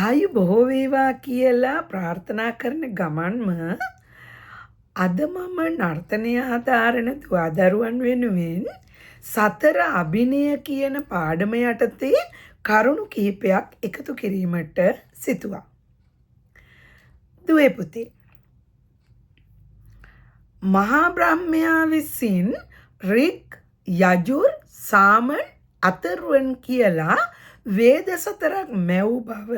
ආයු බොහෝ වේවා කියලා ප්‍රාර්ථනා කරන ගමන්ම අද මම නර්තනය හදාරන දුවදරුවන් වෙනුවෙන් සතර අභිනය කියන පාඩම යටතේ කරුණු කිහිපයක් එකතු කිරීමට සිතුවා. දුවේ පුතේ, මහා බ්‍රහ්මයා විසින් රික්, යජුර්, සාමන්, අථර්වන් කියලා වේද සතරක් මැව් බව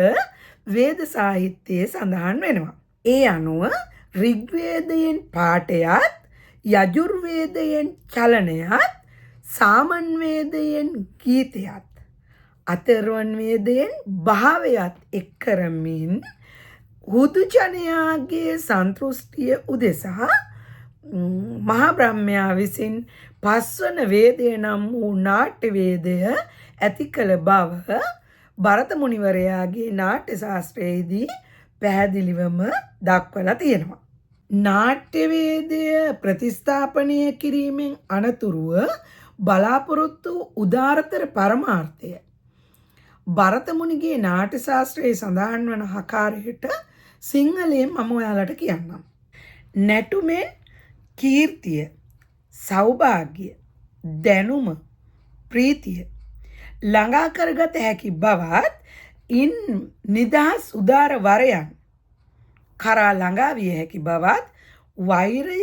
වේද සාහිත්‍යයේ සඳහන් වෙනවා. ඒ අනුව ඍග්වේදයෙන් පාඨයත්, යජුර්වේදයෙන් චලනයත්, සාමන් වේදයෙන් ගීතයත්, අථර්වන් වේදයෙන් භාවයත් එක් කරමින් හුදු ජනයාගේ සන්තුෂ්ටිය උදෙසා මහා බ්‍රහ්මයා විසින් පස්වන වේදය නම් වූ නාට්‍ය වේදය ඇති කළ බව භරත මුනිවරයාගේ නාට්‍ය ශාස්ත්‍රයේදී පැහැදිලිවම දක්වලා තියෙනවා. නාට්‍ය වේදය ප්‍රතිස්ථාපනය කිරීමෙන් අනතුරුව බලාපොරොත්තු උදාරතර පරමාර්ථය භරත මුනිගේ නාට්‍ය ශාස්ත්‍රයේ සඳහන් වන ආකාරයට සිංහලයෙන් මම ඔයාලට කියන්නම්. නැටුමෙන් කීර්තිය, සෞභාග්‍ය, දැනුම, ප්‍රීතිය ළඟා කරගත හැකි බවත්, ඉන් නිදහස් උදාර වරයන් කරා ළඟා විය හැකි බවත්, වෛරය,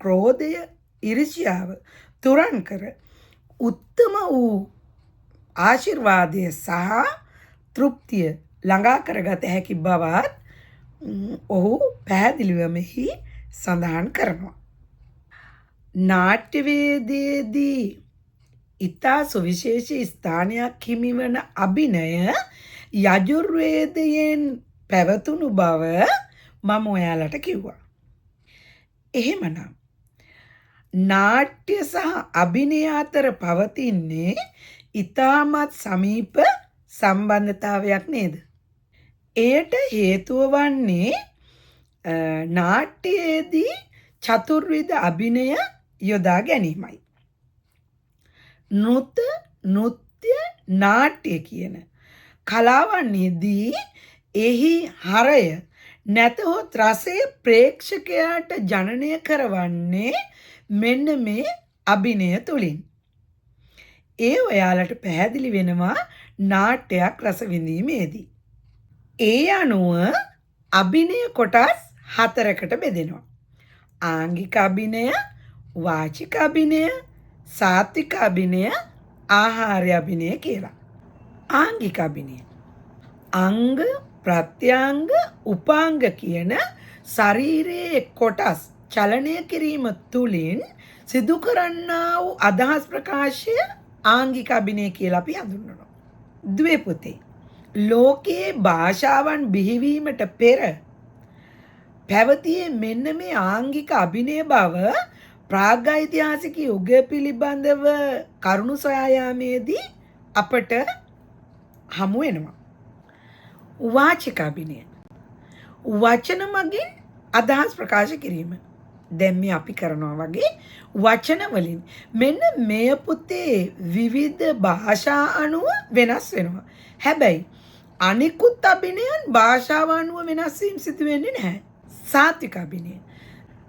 ක්‍රෝධය, ඉරිසියාව තුරන් කර උත්තම වූ ආශිර්වාදය සහ තෘප්තිය ළඟා කරගත හැකි බවත් ඔහු පැහැදිලිව මෙහි සඳහන් කරනවා. නාට්‍යවේදයේදී ඉතා සුවිශේෂී ස්ථානයක් හිමිවන අභිනය යජුර්වේදයෙන් පැවතුණු බව මම ඔයාලට කිව්වා. එහෙමනම් නාට්‍ය සහ අභිනය අතර පවතින්නේ ඉතාමත් සමීප සම්බන්ධතාවයක් නේද? එයට හේතුව වන්නේ නාට්‍යයේදී චතුර්විධ අභිනය යොදා ගැනීමයි. නෘත, නෘත්‍ය, නාට්‍ය කියන කලාවන්හිදී එහි හරය නැතහොත් රසය ප්‍රේක්ෂකයාට ජනනය කරවන්නේ මෙන්න මේ අභිනය තුලින්. ඒ ඔයාලට පැහැදිලි වෙනවා නාට්‍යයක් රස විඳීමේදී. ඒ අනුව අභිනය කොටස් හතරකට බෙදෙනවා. ආංගික අභිනය, වාචික අභිනය, සාත්වික අභිනය, ආහාර්ය අභිනය කියලා. ආංගික අභිනය. අංග, ප්‍රත්‍යංග, උපාංග කියන ශරීරයේ කොටස් චලනය කිරීම තුලින් සිදු කරන්නා වූ අදහස් ප්‍රකාශය ආංගික අභිනය කියලා අපි හඳුන්වනවා. දුවේ පුතේ, ලෝකයේ භාෂාවන් බිහිවීමට පෙර පැවතියේ මෙන්න මේ ආංගික අභිනය බව ප්‍රාග්ඓතිහාසික යුගය පිළිබඳව කරුණු සොයා යාමේදී අපට හමු වෙනවා. වාචික අභිනය. වචන මගින් අදහස් ප්‍රකාශ කිරීම. දැන් මේ අපි කරනවා වගේ වචන වලින්. මෙන්න මෙය පුතේ විවිධ භාෂා අනුව වෙනස් වෙනවා. හැබැයි අනිකුත් අභිනයන් භාෂාව අනුව වෙනස් වීම සිදු වෙන්නේ නැහැ. සාත්වික අභිනය.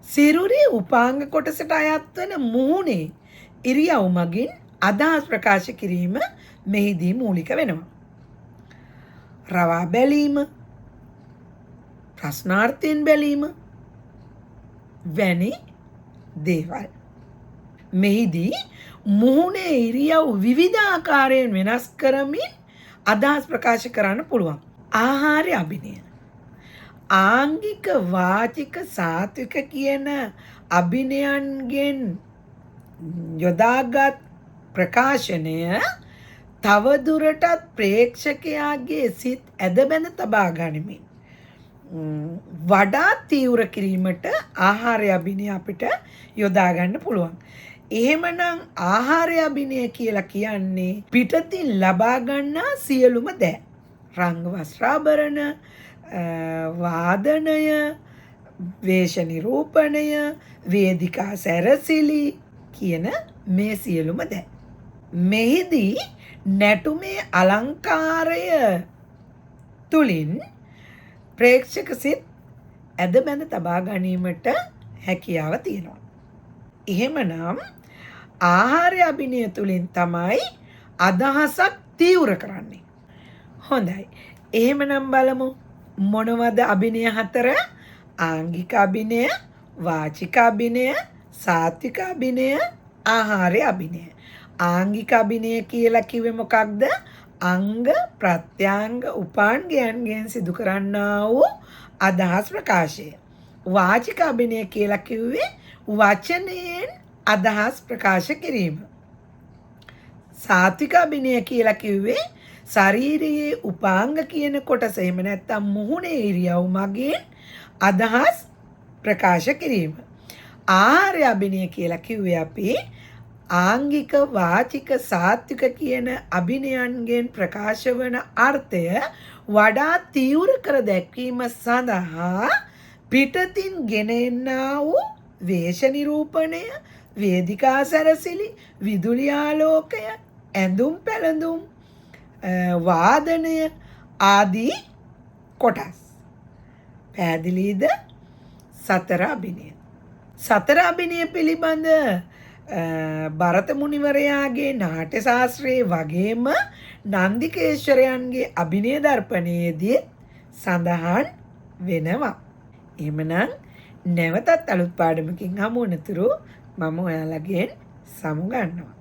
සිරුරේ උපාංග කොටසට අයත් වන මුහුණේ ඉරියව් මගින් අදහස් ප්‍රකාශ කිරීම මෙහිදී මූලික වෙනවා. රවා බැලීම, ප්‍රශ්නාර්ථයෙන් බැලීම වැනි දේවල්. මෙහිදී මුහුණේ ඉරියව් විවිධ ආකාරයෙන් වෙනස් කරමින් අදහස් ප්‍රකාශ කරන්න පුළුවන්. ආහාරය අභිනය. ආංගික, වාචික, සාත්වික කියන අභිනයන්ගෙන් යොදාගත් ප්‍රකාශනය තවදුරටත් ප්‍රේක්ෂකයාගේ සිත් ඇද බැඳ තබා ගනිමින් වඩාත් තීව්‍ර කිරීමට ආහාරය අභිනය අපිට යොදා ගන්න පුළුවන්. එහෙමනම් ආහාරය අභිනය කියලා කියන්නේ පිටතින් ලබා ගන්නා සියලුම දෑ. රංග වස්ත්‍රාභරණ, වාදනය, වේශ නිරූපණය, වේදිකා සැරසිලි කියන මේ සියලුම දෑ. මෙහිදී නැටුමේ අලංකාරය තුලින් ප්‍රේක්ෂක සිත් ඇද බැඳ තබා ගැනීමට හැකියාව තියෙනවා. එහෙමනම් ආහාරය අභිනය තුලින් තමයි අදහසක් තීව්‍ර කරන්නේ. හොඳයි. එහෙමනම් බලමු මොනවද අභිනය හතර? ආංගික අභිනය, වාචික අභිනය, සාත්වික අභිනය, ආහාරය අභිනය. ආංගික අභිනය කියලා කිව්වේ මොකක්ද? අංග ප්‍රත්‍යාංග උපාංගයන්ගෙන් සිදු කරන්නා වූ අදහස් ප්‍රකාශය. වාචික අභිනය කියලා කිව්වේ වචනයෙන් අදහස් ප්‍රකාශ කිරීම. සාත්වික අභිනය කියලා කිව්වේ ශරීරයේ උපාංග කියන කොටස, එහෙම නැත්නම් මුහුණේ ඉරියව් මගින් අදහස් ප්‍රකාශ කිරීම. ආහාරය අභිනය කියලා කිව්වේ අපි ආංගික, වාචික, සාත්වික කියන අභිනයන්ගෙන් ප්‍රකාශ වන අර්ථය වඩා තීව්‍ර කර දැක්වීම සඳහා පිටතින් ගෙන එන්නා වූ වේශ නිරූපණය, වේදිකා සැරසිලි, විදුලි ආලෝකය, ඇඳුම් පැළඳුම්, වාදනය ආදී කොටස්. පැහැදිලිද? සතර අභිනය. සතර අභිනය පිළිබඳ භරත මුනිවරයාගේ නාට්‍ය ශාස්ත්‍රයේ වගේම නන්දිකේශ්වරයන්ගේ අභිනය දර්පණයේදී සඳහන් වෙනවා. එහෙමනම් නැවතත් අලුත් පාඩමකින් හමු වෙනතුරු මම ඔයාලගෙන් සමු ගන්නවා.